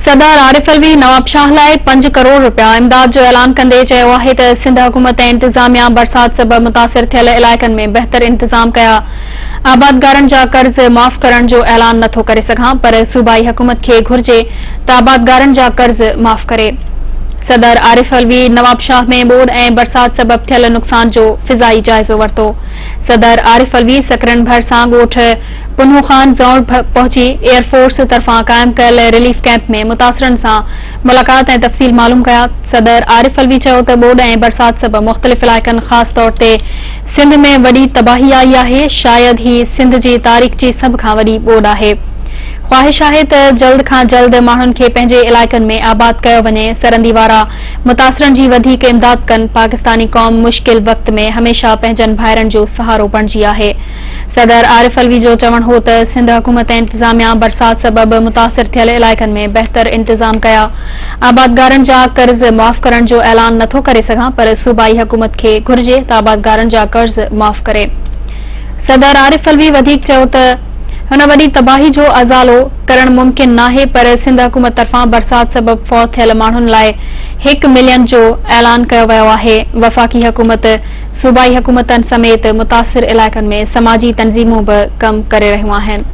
صدر عارف علوي نوابشاهه لاء پنج ڪروڙ رپيا امداد جو اعلان ڪندي چيو آهي ته سنڌ حڪومت ۽ انتظاميا برسات سبب متاثر ٿيل علائقن ۾ بهتر انتظام ڪيا، آبادگارن جا قرض معاف ڪرڻ جو اعلان نٿو ڪري سگهان پر صوبائي حڪومت کي گهرجي ته آبادگارن جا قرض معاف ڪري. صدر عارف علوي نوابشاهه ۾ ٻوڏ ۽ برسات سبب ٿيل نقصان جو فضائي جائزو ورتو. صدر عارف علوي سڪرنڊ ڀرسان ڳوٺ پنهون خان زئونڙ پهچي ايئر فورس طرفان قائم ڪيل رليف ڪئمپ ۾ متاثرن سان ملاقات ۽ تفصيل معلوم ڪيا. صدر عارف علوي چيو ته ٻوڏ ۽ برسات سبب مختلف علائقن خاص طور تي سنڌ ۾ وڏي تباهي آئي آهي، شايد هي سنڌ جي تاريخ جي سڀ کان وڏي ٻوڏ آهي. خواهش آهي ته جلد کان جلد ماڻهن کي پنهنجي علائقن ۾ آباد ڪيو وڃي، سرندي وارا متاثرن جي وڌيڪ امداد ڪن، پاڪستاني قوم مشڪل وقت ۾ هميشه پنهنجن ڀائرن جو سهارو بڻجي آهي. صدر عارف علوي جو چوڻ هو ته سنڌ حڪومت ۽ انتظاميا برسات سبب متاثر ٿيل علائقن ۾ بهتر انتظام ڪيا، آبادگارن جا قرض معاف ڪرڻ جو اعلان نٿو ڪري سگهان پر صوبائي حڪومت کي گهرجي ته آبادگارن جا قرض معاف ڪري. صدر عارف علوي وڌيڪ چيو ته هن وڏي تباهي جو ازالو ڪرڻ ممڪن ناهي پر سنڌ حڪومت طرفان برسات سبب فوت ٿيل ماڻهن لاء هڪ ملين جو اعلان ڪيو ويو آهي، وفاقي حڪومت صوبائي حڪومتن سميت متاثر علائقن ۾ سماجي تنظيمون به ڪم ڪري رهيون آهن.